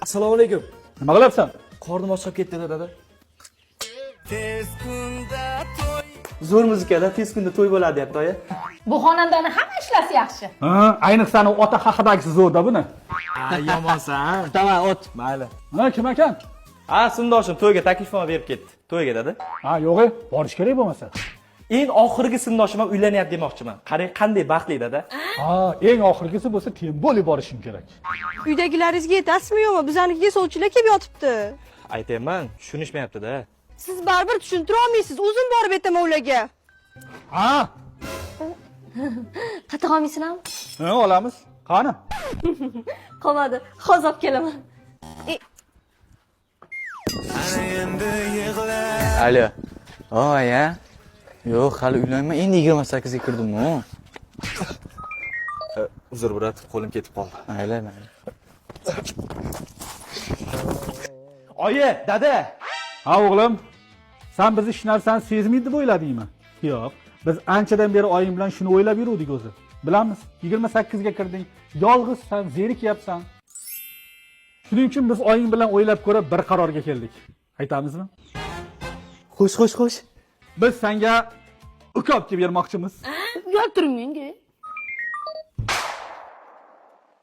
Assalomu alaykum. Nima qilyapsan? Qornim ochib ketdi, dada. Zo'r muzikada tez kunda to'y bo'ladi deyapti, oyi. Bu xonandani hamma ishlasi yaxshi. Ha, ayniqsa anavi ota haqidagisi zo'rda buni. Yomonsan. Tamam, o't. Mayli. Ha, kim ekan? Ha, sinfdoshim to'yga taklifnoma berib ketdi. To'yga, dada. Ha, yo'q, e, borish kerak bo'lmasa. Eng oxirgi sinfdoshim ham uylanyapti demoqchiman. Qarang, qanday baxtli, dada. Ha, eng oxirgisi bo'lsa, тем более borishim kerak. Uydagilaringizga yetasizmi, yo'qmi? Bizanikiga sovchilar kelib yotibdi. Aytyapman, tushunishmayapti-da. Siz baribir tushuntira olmaysiz. O'zim borib aytaman ularga. Ha, Qatiq olmaysizlarmi? ha, olamiz. Qani? Qolmadi. Hozir olib kelaman. Alo. Oy, ya. Yo'q, hali uylanmay, endi 28 ga kirdim-ku. Uzr, брат, qo'lim ketib qoldi. Mayli, mayli. Oyi, dada. Ha, o'g'lim. San bizni hech narsani sezmaydi deb o'yladingmi? Yo'q. Biz anchadan beri oying bilan shuni o'ylab yuruvdik o'zi. Bilamiz, 28 ga kirding, yolg'izsan, zerikyapsan. Shuning uchun biz oying bilan o'ylab ko'ra bir qarorga keldik. Aytamizmi? Xo'sh, xo'sh, xo'sh. Biz senga uka olib kelib bermoqchimiz. Uyaltiring menga.